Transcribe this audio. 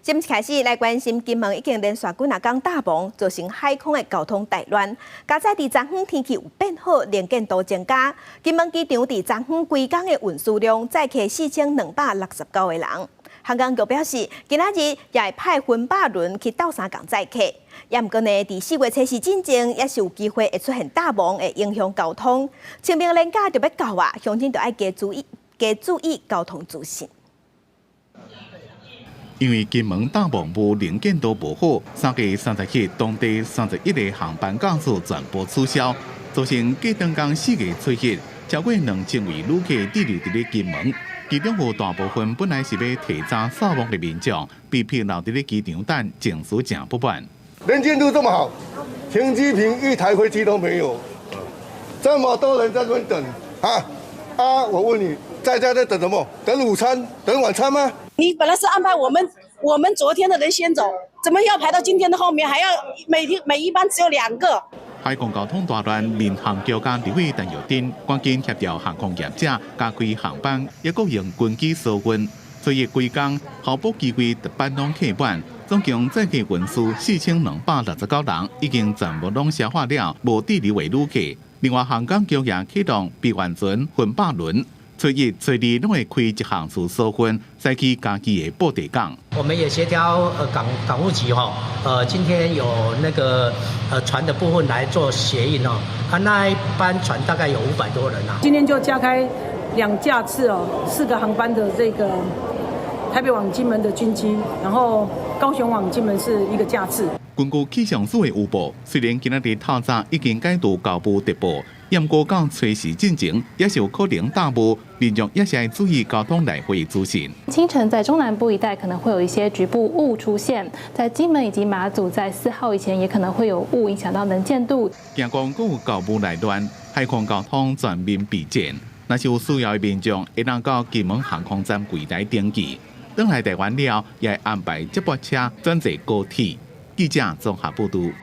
今開始來關心金門已經連續幾若工大霧，造成海空的交通大亂。加載佇昨昏天氣有變好，能見度增加。金門機場佇昨昏規工的運輸量載客4269個人。航空局表示，今仔日也會派分百輪去鬥相共載客。也毋過呢，佇4月初四進前，也是有機會會出現大霧，會影響交通。清明連假就欲到啊，鄉親著愛加注意，加注意交通資訊。因為金門大霧霧能見度無好，3月30日當地31個航班架次全部取消，造成隔轉工4月初一，超過2000位旅客滯留佇咧金門，其中有大部分本來是欲提早掃墓的民眾，被迫留佇咧機場等，情緒誠不滿。能見度這麼好，停機坪一台飛機都沒有，這麼多人在這邊等啊啊！我問你，在家在等什麼？等午餐？等晚餐嗎？你本來是安排我們昨天的人先走，怎麼要排到今天的後面？還要每天每一班只有兩個。海空交通大亂，民航局佮立委陳玉珍趕緊協調航空業者加開航班，抑閣用軍機疏運。所以規工候補機位逐班攏客滿，總共載客運輸4269人，已經全部攏消化了，無滯留的旅客。另外，航港局也啟動備援船分百輪。初一、初二攏會開一航次疏運，駛去嘉義的布袋港。我們也協調港務局哈，今天有那個船的部分來做協運哦，啊那一班船大概有500多人啊。今天就加開兩架次哦，四個航班的這個台北往金門的軍機，然後高雄往金門是一個架次。根據氣象署的預報，雖然今仔日透早已經解除交霧特報，毋過到初四進前也是有可能大霧，民眾也是愛注意交通來回資訊。清晨在中南部一帶可能會有一些局部霧出現，在金門以及馬祖在4號以前也可能會有霧影響到能見度。驚講閣有交霧來亂，海空交通全面備戰。若是有需要的民眾，會當到金門航空站櫃台登記，轉來台灣了，也會安排接駁車轉坐高鐵。記者綜合報導。